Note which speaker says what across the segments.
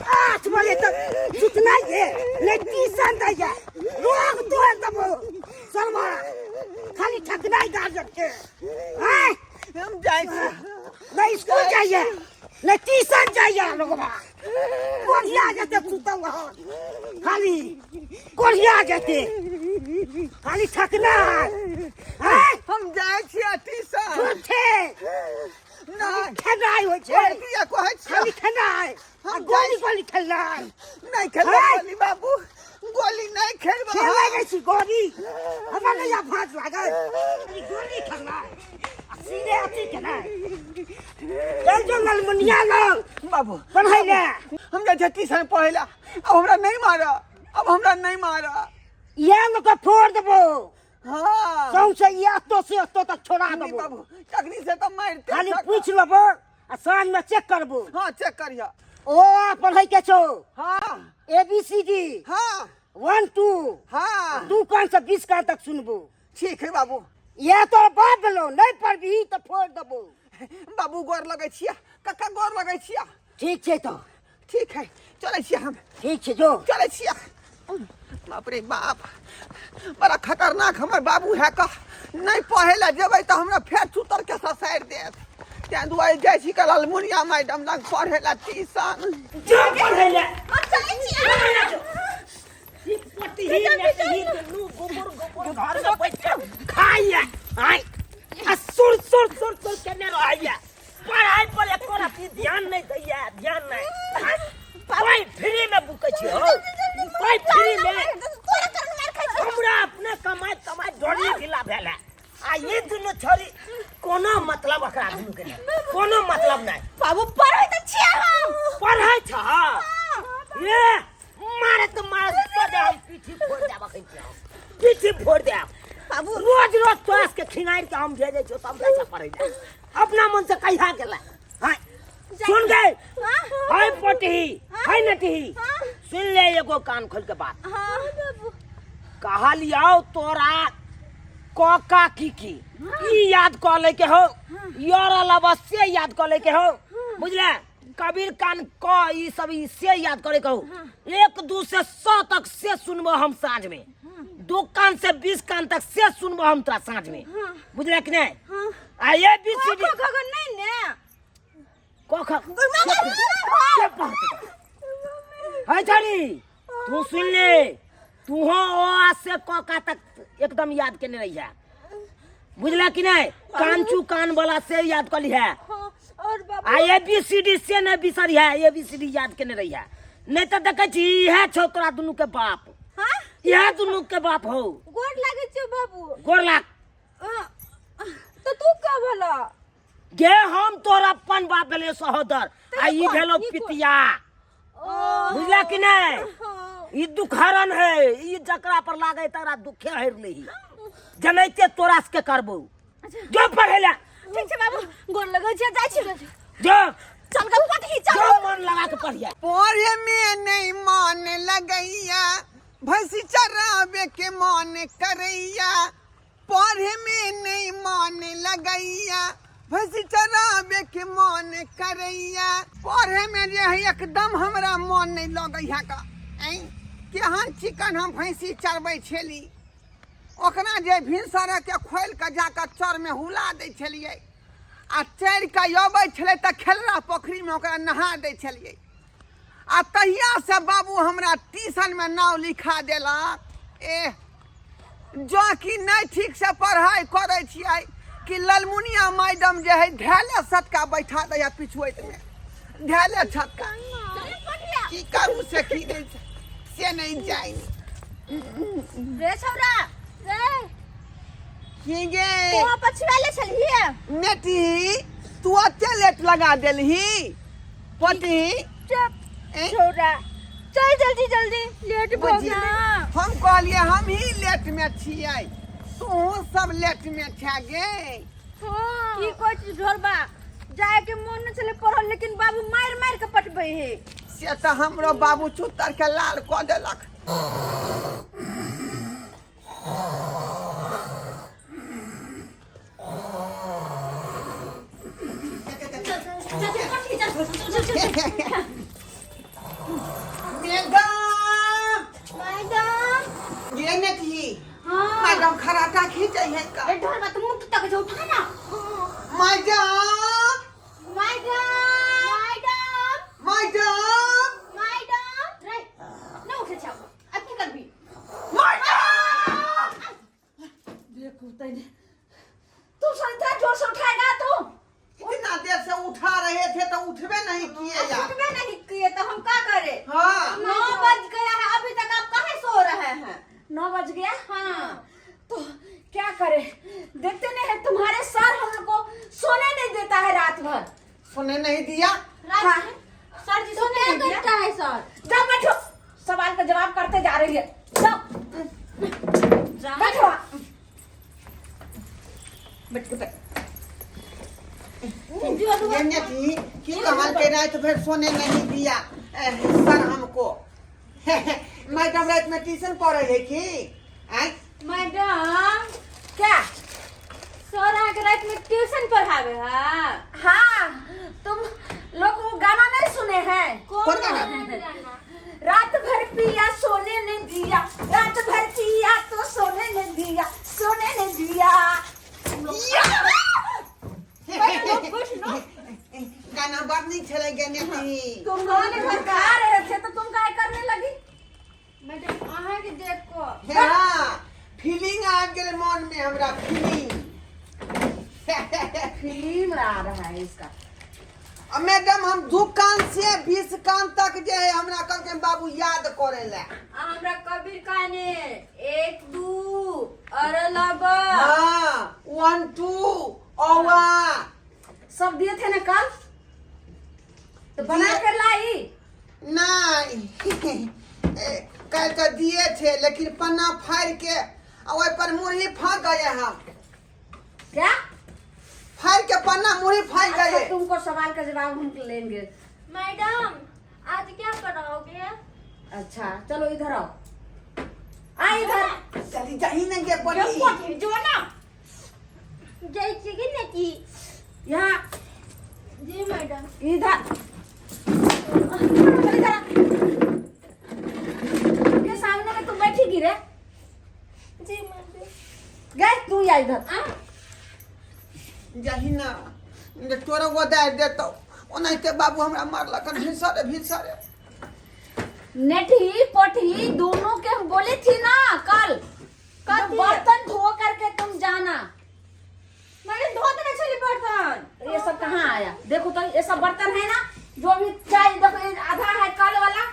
Speaker 1: 8 बजे तक सुतना ये नहीं ट्यूशन दैया रोग तोड़ देबो शर्मा खाली ठकनाइ गार्जियन के आँय
Speaker 2: हम जाइ छी।
Speaker 1: नहीं स्कूल जाइए नहीं ट्यूशन जाइए लोगवा कोढ़िया जेते सुतल रहत खाली कोढ़िया जेते खाली ठकना आँय
Speaker 2: हम जाइ छी ट्यूशन।
Speaker 1: झूठे।
Speaker 2: नहि।
Speaker 1: खेनाइ होइ छै।
Speaker 2: किया कहै छी?
Speaker 1: खाली खेनाइ आ
Speaker 2: हम
Speaker 1: गोली
Speaker 2: जाइ।
Speaker 1: गोली खेलनाइ।
Speaker 2: नहि खेलबै।
Speaker 1: आँय!
Speaker 2: गोली बाबू, गोली नहि खेलबै।
Speaker 1: खेलै जाइ छी गोली, हमरा नहि आब भाँज लागल। खाली गोली खेलनाइ आ सीधे अथी केनाइ। चल जो ललमुनिया लग
Speaker 2: बाबू
Speaker 1: पढ़ै ले।
Speaker 2: हम जाइ छियै ट्यूशन पढ़ै लए। अब हमरा नहि मारऽ, अब हमरा नहि मारऽ।
Speaker 1: इएह लोक के फोड़ देबो।
Speaker 2: हाँ।
Speaker 1: सौंसे ई एतो से एतो तक छोड़ा
Speaker 2: नहीं
Speaker 1: देबो।
Speaker 2: बाबू, तखनी से तऽ मारिते
Speaker 1: खाली
Speaker 2: छक।
Speaker 1: पूछि लेबो आ साँझ में चेक करबो।
Speaker 2: हाँ, चेक करिह।
Speaker 1: ओ पढ़ै के छौ।
Speaker 2: हाँ।
Speaker 1: A B C D.
Speaker 2: हाँ।
Speaker 1: 1 2।
Speaker 2: हाँ।
Speaker 1: 2 कान से 20 कान तक सुनबो।
Speaker 2: ठीक है बाबू।
Speaker 1: इएह तोर बाप भेलो, नहीं पढ़बही तऽ फोड़ देबो।
Speaker 2: बाबू गोर लगै छियै, कक्का गोर लगै छियै।
Speaker 1: ठीक छै तऽ।
Speaker 2: ठीक है, चलै छियै हम।
Speaker 1: ठीक छै, जो।
Speaker 2: चलै छियै। बाप रे बाप, बड़ा खतरनाक हमर बाबू है का। नहीं पढ़े ला जेबै तऽ हमरा फेर चुतर के ससारि देत। तें दुआरे जाइ छी कल अलमुनिया मैडम लग पढ़े ला ट्यूशन।
Speaker 1: जो पढ़े ला।
Speaker 3: हम चलै छियै।
Speaker 1: ई पटही नेटही दुनू गोबर गोबर घर में बैठ के खाइया। आय आ सुर सुर सुर सुर केने रहैया। पढ़ाई पर एको रत्ती ध्यान नहीं दैया, ध्यान नहीं। आय, पाइ फ्री में बुकै छी हो, पाइ फ्री में।
Speaker 3: तोरा कारण मार खाइ छी।
Speaker 1: हमरा अपने कमाइत कमाइत डोरी ढीला भेल है आ ई दुनू छोरी कोनो मतलब एकरा दुनू के नहीं, कोनो मतलब नहीं।
Speaker 3: बाबू पढ़ै तऽ छियै हम।
Speaker 1: पढ़ै छ? ए मारे तो मारे तो दे, हम पीठी फोड़ देब अखन के, हम पीठी फोड़ देब।
Speaker 3: बाबू
Speaker 1: रोज रोज तोरा के खिनाइर के हम भेजै छियौ, तब जाइ छ पढ़ै लए। अपना मन से कहिया गेलै? हाँ सुन गए।
Speaker 3: हाँ।
Speaker 1: हाय पटही, हाय नटही, सुन ले एगो कान खोल के बात।
Speaker 3: हाँ बाबू।
Speaker 1: कहलियौ तोरा कका की की ई याद कऽ ले के हो, your अलावा से याद कऽ ले के हो, बुझले? कबीर कान क ई सब ई से याद करे के हो। 1 2 से 100 तक से सुनबो हम साँझ में, 2 कान से 20 कान तक से सुनबो हम तोरा साँझ में, बुझले कि नहीं? आ ए बी सी डी
Speaker 3: क ख ग नहीं ने।
Speaker 1: क ख के पढ़तै? है छड़ी, तू सुन ले, तू हो ओ आ से क का तक एकदम याद केने रही है, बुझला कि नहीं? कांचू कान वाला से याद कर ली है।
Speaker 3: हाँ, और बाबू
Speaker 1: आ ए बी सी डी से नहीं बिसरी है, ए बी सी डी याद केने रही है, नहीं तो देखे छी इहे छौ तोरा दुनू के बाप।
Speaker 3: हाँ?
Speaker 1: इहे दुनू के बाप हो।
Speaker 3: गोर लागे छौ बाबू।
Speaker 1: गोर लाग।
Speaker 3: तो तू का भला?
Speaker 1: गे हम तोर अपन बाप भेलियो सहोदर, आ ई
Speaker 3: कोन?
Speaker 1: भेलो
Speaker 3: ई कोन?
Speaker 1: पितिया,
Speaker 3: ओ।
Speaker 1: बुझला कि नहीं?
Speaker 3: हाँ।
Speaker 1: ई दुखहरण है, ई जकरा पर लागे तकरा दुखे हरि लही, जनैते तोरा के करबो। जो पढ़े ला।
Speaker 3: ठीक छै बाबू, गोर लगै छै, जाइ छी।
Speaker 1: जो।
Speaker 3: चल के पढ़ी, चल।
Speaker 1: जो मन लगा के पढ़िया।
Speaker 2: पढ़े में नहीं मन लगैया, भैंसी चरावे के मन करैया। पढ़े में नहीं मन लगैया, भैंसी चरावे के मन करैया। पढ़े में जे है एकदम हमरा मन नहीं लगैया का। ऐं केहन चिकन हम भैंसी चरबै छली, ओकरा जे भिनसर के खोलि कऽ जाकऽ चर में हुला दै छलियै, आ चरि कऽ अबै छलै तऽ खेलरा पोखरिमे ओकरा नहा दै छलियै। आ तहियासँ बाबू हमरा ट्यूशनमे नाम लिखा देलक। एह जँ कि नहि ठीकसँ पढ़ाइ करै छियै कि ललमुनिया मैडम जे है धैले सटका बैठा दैया पिछुआइतमे, धैले छटका। की करू से की नहि से नहीं जानि।
Speaker 3: रे छौरा रे।
Speaker 2: की गे?
Speaker 3: तू पछुआले छलही?
Speaker 2: नेटी तू अते लेट लगा देलही पटी।
Speaker 3: चुप छौरा, चल जल्दी जल्दी, लेट भ
Speaker 2: बुझी,
Speaker 3: गेलै।
Speaker 2: हम कहलिए हम ही लेट में छियै, तू सब लेट में छे गे।
Speaker 3: हाँ। की कहै छी ढोरबा, जाय के मन न छलै पढ़ल, लेकिन बाबू मारि मारि के पटबै हे।
Speaker 2: से तऽ हमरो बाबू चुतर के लाल कऽ देलक। मैडम।
Speaker 3: मैडम।
Speaker 2: ये ने थी।
Speaker 3: हाँ।
Speaker 2: मैडम खराटा खींचे है का?
Speaker 3: ए ढोरबा तो मुंह तक जो उठा ना।
Speaker 2: Madam.
Speaker 3: Madam. Madam.
Speaker 2: Madam.
Speaker 3: Madam रे ना उठे छाव, अब की करबी?
Speaker 2: मैडम।
Speaker 4: देखो तैने तू सो इतना जोर से उठाएगा तू?
Speaker 2: इतना देर से उठा रहे थे तो उठबे नहीं किए यार।
Speaker 3: उठबे नहीं किए तो हम का करे?
Speaker 2: हाँ।
Speaker 3: 9 बज गया है, अभी तक आप काहे सो रहे हैं?
Speaker 4: 9 बज गया?
Speaker 3: हाँ।
Speaker 4: तो क्या करे, देखते नहीं है तुम्हारे सर हम लोग को सोने नहीं देता है रात भर।
Speaker 2: सोने नहीं दिया?
Speaker 3: रात
Speaker 4: हाँ।
Speaker 3: में? सर जी
Speaker 4: तो
Speaker 3: सोने
Speaker 4: क्या
Speaker 3: नहीं दिया?
Speaker 4: करता है सर? जाओ बैठो, सवाल का जवाब करते जा रही है। जाओ बैठो।
Speaker 3: बैठ के बैठ।
Speaker 2: ये ने थी कि कहल के रात भर सोने नहीं दिया सर हमको। मैडम रात में ट्यूशन पढ़े है की? आय?
Speaker 3: मैडम।
Speaker 4: क्या?
Speaker 3: सर आके रात में ट्यूशन पढ़ावे है?
Speaker 4: हाँ, तुम लोग वो गाना नहीं सुने हैं?
Speaker 2: कौन गाना?
Speaker 4: रात भर पिया सोने ने दिया, रात भर पिया तो सोने ने दिया, सोने ने दिया।
Speaker 2: गाना बड़ नीक छलै गे नेती।
Speaker 4: तुम लोग इधर खा रहे थे तो तुम काय करने लगी?
Speaker 3: मैडम अहाँ के देख को
Speaker 2: हाँ, फीलिंग आबि गेलै मन में हमरा, फीलिंग।
Speaker 4: फिल्म आ रहा है इसका।
Speaker 2: आ मैडम हम 2 कान से 20 कान तक जे है हमरा कहलकै बाबू याद करे ला।
Speaker 3: आ हमरा कबीर काने 1 2 अरलब।
Speaker 2: हाँ, 1 2 औवा
Speaker 4: सब दिए थे ना कल, तो बना कर लाई?
Speaker 2: नहीं, कल तो दिए थे लेकिन पन्ना फाड़ के आ ओहि पर मुरही फाँक गए हम।
Speaker 4: क्या?
Speaker 2: फाड़ के पन्ना मुरही फाँक
Speaker 4: अच्छा,
Speaker 2: गए।
Speaker 4: तुमको सवाल का जवाब हम लेंगे।
Speaker 3: मैडम आज क्या पढ़ाओगे?
Speaker 4: अच्छा चलो इधर आओ, आ इधर।
Speaker 2: चली जाही न गे पड़ी।
Speaker 3: जो ना जाइ छी कि नहीं की?
Speaker 4: यहाँ।
Speaker 3: जी मैडम।
Speaker 4: इधर चल, इधर आ। के सामने में तुम बैठी गिरे।
Speaker 3: जी मैडम।
Speaker 4: गए तू या इधर।
Speaker 3: आ
Speaker 2: जाही ना जे तोरा गोदारि देतौ, ओनाहिते बाबू हमरा मारलक भिनसरे भिनसरे।
Speaker 4: नेठी पोठी दोनों के हम बोली थी ना कल,
Speaker 3: कथी?
Speaker 4: जब बर्तन धो करके तुम जाना।
Speaker 3: मैडम धो देने छली बर्तन।
Speaker 4: तो ये सब कहाँ आया? देखो तो ये सब बर्तन है ना, जो भी चाय देखो, ये आधा है कल वाला,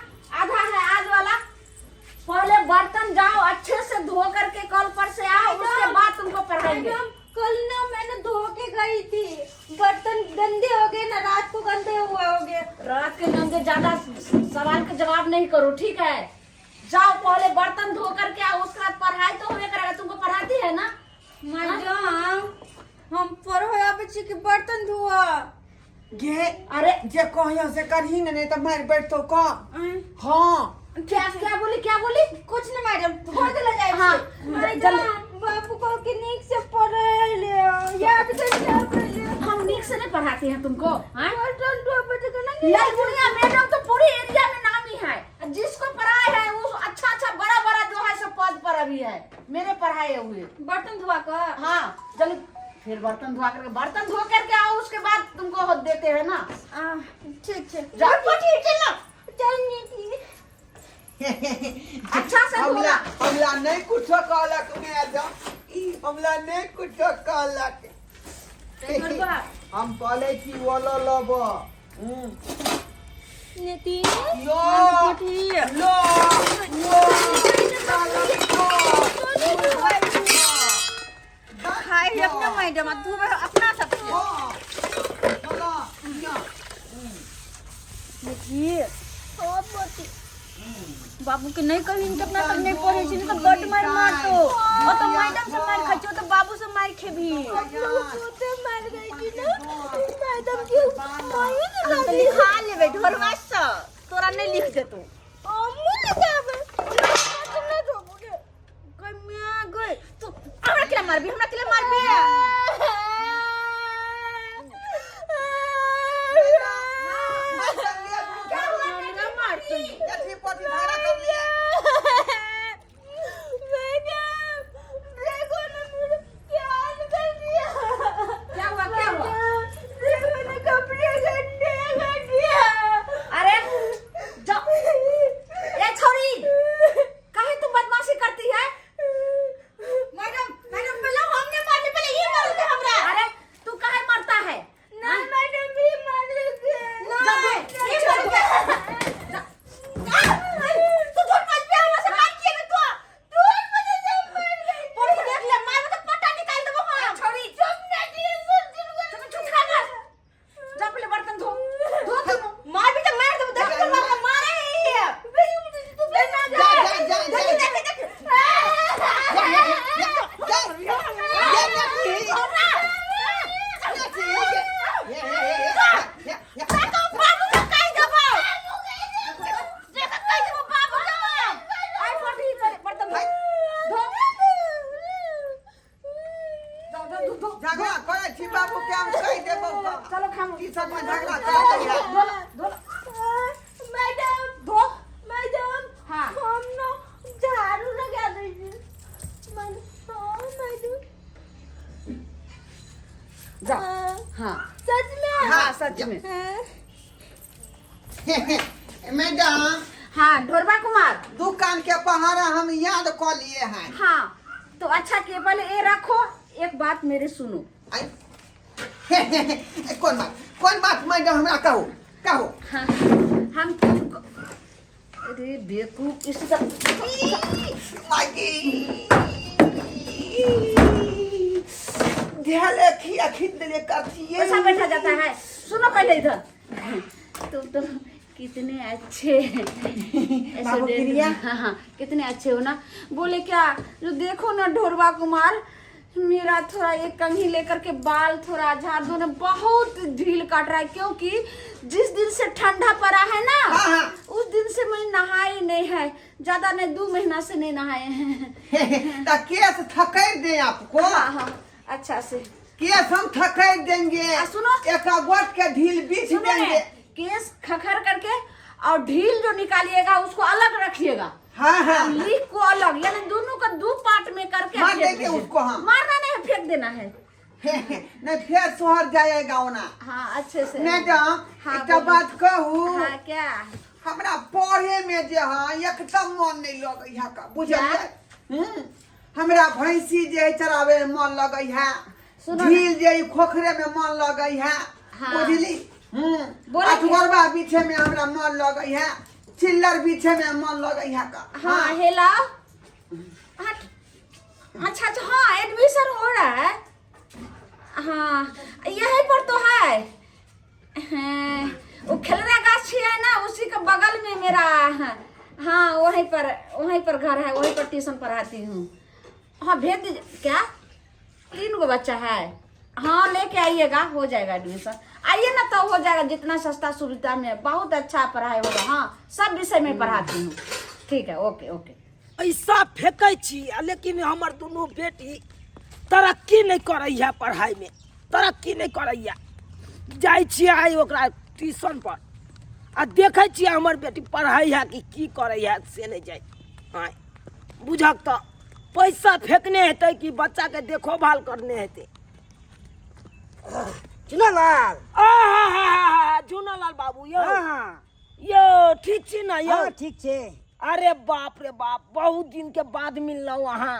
Speaker 4: आधा है आज वाला। पहले बर्तन जाओ अच्छे से धो करके कल पर से आओ, उसके बाद तुमको पढ़ाएंगे।
Speaker 3: मैडम कल ना मैंने धो के गई थी, बर्तन गंदे हो गए ना, रात को गंदे हुए हो गए।
Speaker 4: रात के गंदे ज्यादा सवाल के जवाब नहीं करो, ठीक है? जाओ पहले बर्तन धो करके आओ, उसके बाद पढ़ाई तो होबे करेगा। तुमको पढ़ाती है ना?
Speaker 3: मैडम हम पढ़ो आबै छी कि बर्तन धोआ?
Speaker 2: गे
Speaker 4: अरे
Speaker 2: जे कहियो से करही ने, नहीं तऽ मारि बैठतौ कम। हाँ।
Speaker 4: क्या क्या बोली, क्या बोली?
Speaker 3: कुछ नहीं मैडम, धो देला जाइ
Speaker 4: हाँ,
Speaker 3: छी।
Speaker 4: जल्दी।
Speaker 3: बाबू कह के नीक से पढ़े ले, याद करके आबै ले।
Speaker 4: हम नीक से नहीं पढ़ाते हैं तुमको? हाँ?
Speaker 3: बर्तन धोबै तऽ केना नीक?
Speaker 4: ललमुनिया मैडम तो पूरी एरिया में नामी है, जिसको पढ़ाए है वो अच्छा अच्छा बड़ा बड़ा जो है सब पद पर अभी है मेरे पढ़ाए हुए।
Speaker 3: बर्तन धोआ कर?
Speaker 4: हाँ जल्दी फिर बर्तन धोआ करके, बर्तन धो करके आओ, उसके बाद तुमको देते हैं ना।
Speaker 3: आ, ठीक छै।
Speaker 4: जा।
Speaker 3: चल चल नीति।
Speaker 4: अच्छा से
Speaker 2: हमला
Speaker 4: धोला।
Speaker 2: हमला नहीं कुछो कहलक मैडम, हमला नहीं कुछो कहलक। हम पहले की ओलो लब
Speaker 3: नीति।
Speaker 2: लो लो लो
Speaker 3: खाइ है अपना मैडम आ धोबै अपना सबके। देखिए बाबू के नहीं कही कि अपना तक नहीं पढ़े छी, नहीं तो बड मार मारतो। ओ तो मैडम से मार खाइ छी, ओ तो बाबू से मार खेबी। मार गई छी ना मैडम के। हम तो लिखा लेबै ढोरवा से, तोरा नहीं लिख देतो। हमहूँ लिखाबै। नहीं धोबो गे। गई मां गई, तू हमरा केला मारबी, हमरा केला मारबी? क्या हुआ? मारतो।
Speaker 4: चलो खामो।
Speaker 2: ट्यूशन में झगड़ा करत है।
Speaker 4: धो लो, धो लो।
Speaker 3: मैडम,
Speaker 4: धो।
Speaker 3: मैडम।
Speaker 4: हाँ।
Speaker 3: हम ना झाड़ू लगा दीजिए। हाँ मैडम।
Speaker 4: जा।
Speaker 3: हाँ,
Speaker 4: हाँ।
Speaker 3: सच में?
Speaker 4: हाँ, सच में।
Speaker 3: हाँ।
Speaker 2: मैडम।
Speaker 4: हाँ ढोरबा कुमार।
Speaker 2: दुकान के पहाड़ा हम याद कऽ लिए हैं।
Speaker 4: हाँ तो अच्छा के पहले ये रखो, एक बात मेरे सुनो।
Speaker 2: आई। कोन बात, कोन बात मैडम, हमरा कहू, कहू।
Speaker 4: हाँ, हम तुमको, अरे बेवकूफ, इस सब
Speaker 2: मागी ध्यान खिया खींच देले करती।
Speaker 4: ऐसा बैठा जाता है? सुनो पहले इधर, तुम तो कितने अच्छे
Speaker 2: बाबू प्रिया।
Speaker 4: हाँ हाँ, कितने अच्छे हो ना। बोले क्या, जो देखो ना ढोरबा कुमार, मेरा थोड़ा एक कंघी लेकर के बाल थोड़ा झाड़ दो ना, बहुत ढील काट रहा है, क्योंकि जिस दिन से ठंडा पड़ा है ना,
Speaker 2: हाँ, हाँ।
Speaker 4: उस दिन से मैं नहाए नहीं है, ज्यादा नहीं, 2 महीना से नहीं नहाए हैं।
Speaker 2: तो केस थकड़ दे आपको।
Speaker 4: हाँ हाँ, अच्छा से।
Speaker 2: केस हम थकड़ देंगे।
Speaker 4: आ, सुनो।
Speaker 2: एक गोट के ढील बीछ
Speaker 4: सुनो ने,
Speaker 2: देंगे।
Speaker 4: केस खखर करके और ढील जो निकालिएगा उसको अलग रखिएगा।
Speaker 2: हाँ हाँ।
Speaker 4: और लीक को अलग, यानी दोनों का दो पार्ट में करके
Speaker 2: मार
Speaker 4: फेंक
Speaker 2: देंगे
Speaker 4: दीजिए।
Speaker 2: उसको हम।
Speaker 4: मारना नहीं है, फेंक देना है।
Speaker 2: नहीं, फिर सोहर जाएगा ओना।
Speaker 4: हाँ, अच्छे से।
Speaker 2: मैडम।
Speaker 4: हाँ,
Speaker 2: एकटा
Speaker 4: बोलिए।
Speaker 2: बात कहू?
Speaker 4: हाँ, क्या?
Speaker 2: हमरा पढ़े में जे है एकदम मन नहीं लगै है का, बुझलियै? हमरा भैंसी जे है चरावे में मन लगै है।
Speaker 4: सुनो ना।
Speaker 2: झील जे है खोखरे में मन लगै है।
Speaker 4: हाँ।
Speaker 2: बुझली?
Speaker 4: बोले
Speaker 2: अठगोरबा बीछे में हमरा मन लगै है, चिल्लर बीछे में मन लगै है का।
Speaker 4: हाँ, हेलो, हाँ, अच्छा अच्छा, हाँ, एडमिशन हो रहा है, हाँ, यहीं पर तो है। हाँ, वो खेलना गाछी है ना, उसी के बगल में मेरा, हाँ, वहीं पर, वहीं पर घर है, वहीं पर ट्यूशन पढ़ाती हूँ। हाँ, भेज दीजिए। क्या तीन गो बच्चा है? हाँ, लेके आइएगा, हो जाएगा एडमिशन। आइए ना तो हो जाएगा, जितना सस्ता सुविधा में बहुत अच्छा पढ़ाई होगा। हाँ, सब विषय में पढ़ाती हूँ। ठीक है, ओके ओके।
Speaker 1: ऐसा फेंकै छी आ लेकिन हमर दुनू बेटी तरक्की नहि करैया, पढ़ाइमे तरक्की नहि करैया। जाइ छियै आइ ओकरा ट्यूशन पर आ देखै छियै हमर बेटी पढ़ैया कि की करैया से नहि जाइ। आँय, बुझक तऽ पैसा फेकने हेतै कि बच्चाके देखभाल करने हेतै?
Speaker 5: चुनालाल।
Speaker 1: आहा, झूनालाल बाबू यौ।
Speaker 5: हाँ।
Speaker 1: यौ, ठीक छी ने यौ?
Speaker 5: हाँ, ठीक छै।
Speaker 1: अरे बाप रे बाप, बहुत दिन के बाद मिललहुँ अहाँ।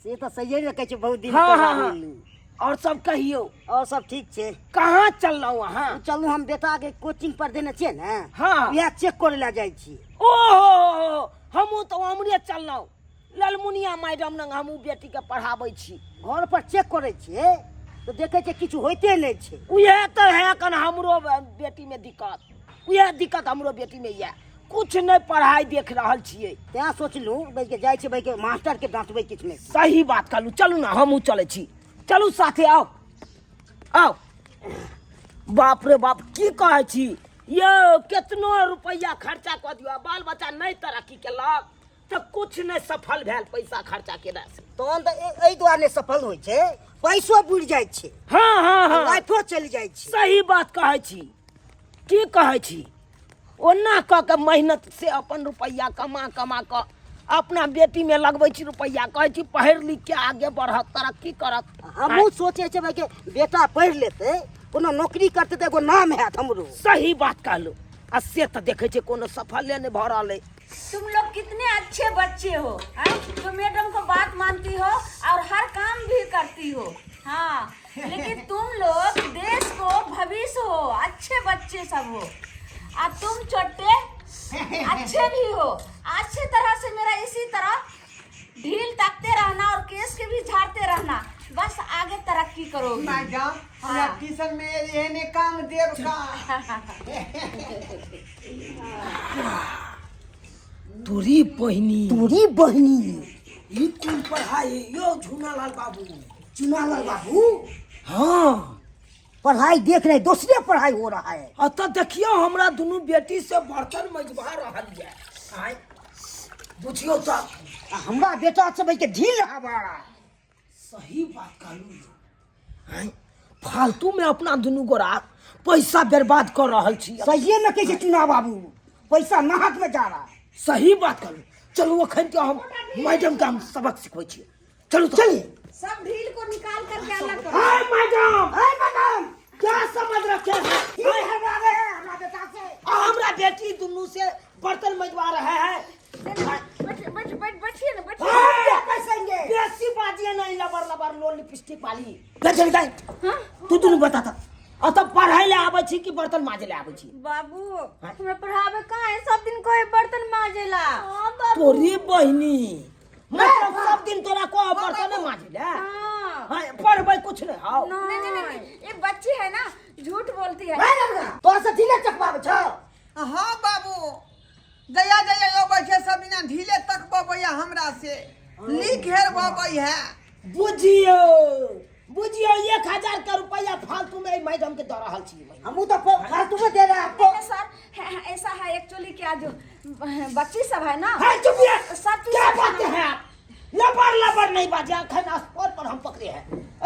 Speaker 5: से तऽ सहिए ने कहै छै, बहुत दिन
Speaker 1: हाँ,
Speaker 5: के
Speaker 1: हाँ,
Speaker 5: बाद
Speaker 1: हाँ।
Speaker 5: मिललू।
Speaker 1: और सब कहियौ।
Speaker 5: और सब ठीक छै।
Speaker 1: कहाँ चललहुँ अहाँ?
Speaker 5: चलू, हम बेटा के कोचिंग पर देने छियै ने,
Speaker 1: हाँ।
Speaker 5: वएह चेक करे लए जाइ छी।
Speaker 1: ओहो, हमहूँ तऽ उम्हरे चललहुँ, ललमुनिया मैडम लग। हमहूँ बेटीके पढ़ाबै छी।
Speaker 5: घर पर चेक करै छियै तऽ देखै छियै किछु होइते नहि छै।
Speaker 1: उएह तऽ है कन हमरो बेटीमे दिक्कत, उएह दिक्कत हमरो बेटीमे यऽ, कुछ नहि पढ़ाइ देख रहल छियै।
Speaker 5: तैं सोचलहुँ बैठ के जाइ छियै, बैठ के मास्टर के डाँटबै किछु नहि।
Speaker 1: सही बात कहलहुँ, चलू ने, हमहूँ चलै छी, चलू साथे, आउ आउ। बाप रे बाप, की कहै छी यौ, केतनो रुपैआ खर्चा कऽ दियौ आ बाल बच्चा नहि तरक्की केलक तऽ कुछ नहि सफल भेल पैसा खर्चा केलासँ।
Speaker 5: तहन तऽ एहि दुआरे नहि सफल होइ छै, पैसो बुड़ि जाइ छै,
Speaker 1: हाँ हाँ हाँ
Speaker 5: लाइफो चलि जाइ छै।
Speaker 1: सही बात कहै छी। की कहै छी, ओना कऽ के मेहनत से अपन रुपैआ कमा कमा कऽ अपना बेटीमे लगबै छी रुपैआ, कहै छी पढ़ि लिख के आगे बढ़त, तरक्की करत।
Speaker 5: हमहूँ सोचै छियै भाई के बेटा पढ़ि लेतै, कोनो नौकरी करतै तऽ एगो नाम हैत हमरो।
Speaker 1: सही बात कहलू, आ से तऽ देखै छियै कोनो सफले नहि भऽ रहल अइ।
Speaker 4: तुम लोग कितने अच्छे बच्चे हो हैं? जो मैडम को बात मानती हो और हर काम भी करती हो। हाँ, लेकिन तुम लोग देश को भविष्य हो, अच्छे बच्चे सब हो और तुम छोटे अच्छे भी हो। अच्छे तरह से मेरा इसी तरह ढील ताकते रहना और केस के भी झाड़ते रहना, बस आगे तरक्की करोगे।
Speaker 2: मैडम, हमरा
Speaker 4: हाँ।
Speaker 2: ट्यूशन में एहने काम देब का?
Speaker 1: तोरी बहिनी।
Speaker 5: तोरी बहिनी।
Speaker 1: ई कोन पढ़ाई यौ झूनालाल बाबू?
Speaker 5: चुनालाल बाबू।
Speaker 1: हाँ।
Speaker 5: पढ़ाई देख रहे, दूसरे पढ़ाई हो रहा है।
Speaker 1: अतऽ देखियौ, हमरा दुनू बेटी से बर्तन मजबा रहल यऽ। आँय, बुझियौ तऽ।
Speaker 5: आ हमरा बेटा से भाई के ढील हवा।
Speaker 1: सही बात कहलू। आँय, फालतू में अपना दुनू गोरा पैसा बर्बाद कर रहल छी।
Speaker 5: सहिए में कहै छै चुनाव बाबू, पैसा नाहक में जा रहा है।
Speaker 1: सही बात कहलू। चलू अखन के हम मैडम के हम सबक सिखबै छी, चलू तो।
Speaker 5: चलिए।
Speaker 4: सब ढील को निकाल करके अलग करो।
Speaker 1: हाय मैडम,
Speaker 5: हाय मैडम,
Speaker 1: क्या समझ रखे हैं?
Speaker 5: की हरा रहे हैं हमरा बेटा से?
Speaker 1: आ हमरा बेटी दुनू से बर्तन मजवा रहे हैं।
Speaker 4: बैठ बैठ बैठ, बैठिए ना, बैठिए।
Speaker 1: हाय!
Speaker 5: पैसेंगे
Speaker 1: बेसी बाजिए नहीं, लबर लबर लो लिपस्टिक वाली। चल चल जाए तू दुनू बता ता, अतः पढ़ाई ले आबै छी कि बर्तन माजे ले आबै छी?
Speaker 3: बाबू, हमरा पढ़ावे कहाँ है? सब दिन कोई बर्तन माजेला।
Speaker 4: हाँ बाबू।
Speaker 1: तोरी बहिनी, मतलब सब दिन तोरा को बर्तन माजे ले?
Speaker 3: हाँ।
Speaker 1: हाँ, पढ़बै कुछ नहीं। हाँ,
Speaker 4: नहीं नहीं नहीं, ये बच्ची है ना, झूठ बोलती है।
Speaker 5: तोरा से ढीले चकवाबै छौ?
Speaker 2: हाँ बाबू, जया जया अबै छै सब दिना ढीले तक बबैया, हमरा से लीक हेर बबै है।
Speaker 1: बुझियो बुझियो, 1000 के रुपया फालतू में मैडम के दऽ रहल छी।
Speaker 5: हमहूँ तो फालतू में दे रहे हैं आपको।
Speaker 4: नहीं, सर, ऐसा है एक्चुअली, क्या जो बच्ची सब है ना,
Speaker 1: है चुपिए।
Speaker 4: सब चीज
Speaker 1: क्या
Speaker 4: सब
Speaker 1: बातें हैं आप? लबर लबर नहीं बाजे, अखन स्पॉट पर हम पकड़े हैं,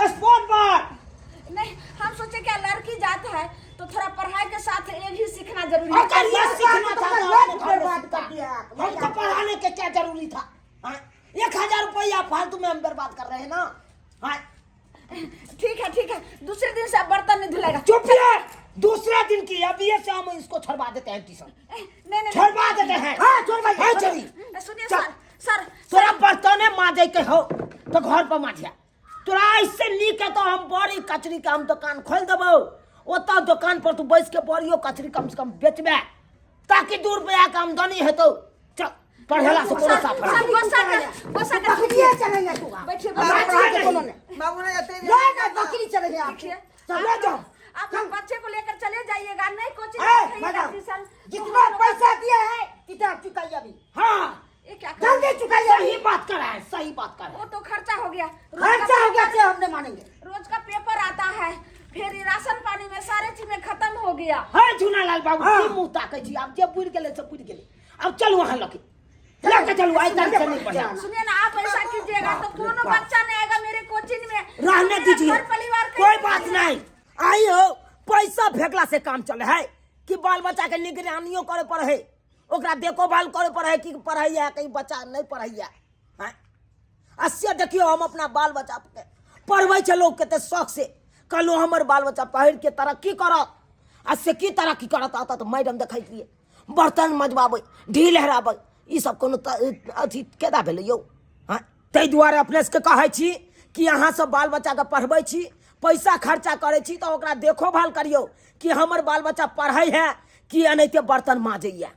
Speaker 1: स्पॉट पर।
Speaker 4: नहीं, हम सोचे क्या लड़की जात है तो थोड़ा पढ़ाई के साथ ये भी सीखना जरूरी है।
Speaker 1: अगर ये सीखना था तो अपने घर में
Speaker 5: बर्बाद
Speaker 1: सीखता।
Speaker 5: कर दिया।
Speaker 1: हमको पढ़ाने के क्या जरूरी था? हाँ? 1000 रुपया फालतू में हम बर्बाद कर रहे हैं ना। हाँ?
Speaker 4: ठीक है ठीक है, दूसरे दिन से अब बर्तन नहीं धुलेगा।
Speaker 1: चुप है, दूसरे दिन की अभी से हम इसको छुड़वा देते हैं ट्यूशन।
Speaker 4: नहीं नहीं।
Speaker 1: छुड़वा देते हैं।
Speaker 5: हाँ, छोड़वाइए।
Speaker 1: हाँ, चली।
Speaker 4: नहीं, सुनिए।
Speaker 1: चल।
Speaker 4: सर सर,
Speaker 1: तोरा बर्तने माजे के हो तो घर पर माजिया। तोरा ऐसे नीक है तो हम बड़ी कचरी के हम दुकान खोल देबो, ओतऽ दुकान पर तू बैस के बड़ियो कचरी कम से कम बेचबे, ताकि 2 रुपया के आमदनी हेतौ। चल, पढ़ेला से कोनो साफ
Speaker 4: सर, गुस्सा कर, गुस्सा कर।
Speaker 5: बकरिए चढ़ेंगे तू।
Speaker 4: बैठिए।
Speaker 5: हमरा पढ़ा के कोनो नहीं।
Speaker 2: बाबू ने एते
Speaker 5: नहीं नहीं, बकरी चढ़ेंगे आप।
Speaker 4: देखिए,
Speaker 5: चल ले जाओ।
Speaker 4: आप लोग बच्चे को लेकर चले जाइएगा, नहीं कोचिंग
Speaker 5: ए,
Speaker 4: रखिएगा
Speaker 5: मैडम,
Speaker 4: ट्यूशन।
Speaker 5: जितना पैसा दिया है कितना चुकाइए अभी।
Speaker 1: हाँ।
Speaker 4: ये क्या कर
Speaker 5: जल्दी चुकाइए अभी।
Speaker 1: सही बात कर रहा है, सही बात कर रहा है।
Speaker 4: वो तो खर्चा हो गया रोज
Speaker 5: खर्चा
Speaker 4: का
Speaker 5: हो गया से हम नहीं मानेंगे।
Speaker 4: रोज का पेपर आता है, फिर ये राशन पानी में सारे चीज में खत्म हो गया।
Speaker 1: है झूनालाल बाबू।
Speaker 5: हाँ।
Speaker 1: की मुंह ताकै छी? आब जे बुढ़ गेलै से बुढ़ गेलै, आब चलू अहाँ लके, लके चलू, आइ तक से नहीं पढ़ा।
Speaker 4: सुनिए ना, आप ऐसा कीजिएगा तो कोनो बच्चा नहीं आएगा मेरे कोचिंग में।
Speaker 1: रहने
Speaker 4: मेरा
Speaker 1: दीजिए।
Speaker 4: घर परिवार का
Speaker 1: कोई बात नहीं। आई हो पैसा फेंकला से काम चले है कि बाल बच्चा के निगरानियो करे पर है, ओकरा देखभाल करे पर है कि पढ़ैया कहीं बच्चा नहीं पढ़ैया हैं। अस्य देखियो, हम अपना बाल बच्चा के पढ़बै छै लोग कते शौक से, कहलहुँ हमर बाल बच्चा पढ़ि के तरक्की करत, आ से की तरक्की करत? आता तऽ मैडम देखैत रहियै बर्तन मजबाबै, ढील हेराबै, ई सब कोनो अथी केना भेलै यौ? हँ, ताहि दुआरे अपने सबके कहै छी कि अहाँ सब बाल बच्चाके पढ़बै छी, पैसा खर्चा करै छी, तऽ ओकरा देखभाल करियौ कि हमर बाल बच्चा पढ़ै है कि एनाहिते बर्तन माजैया।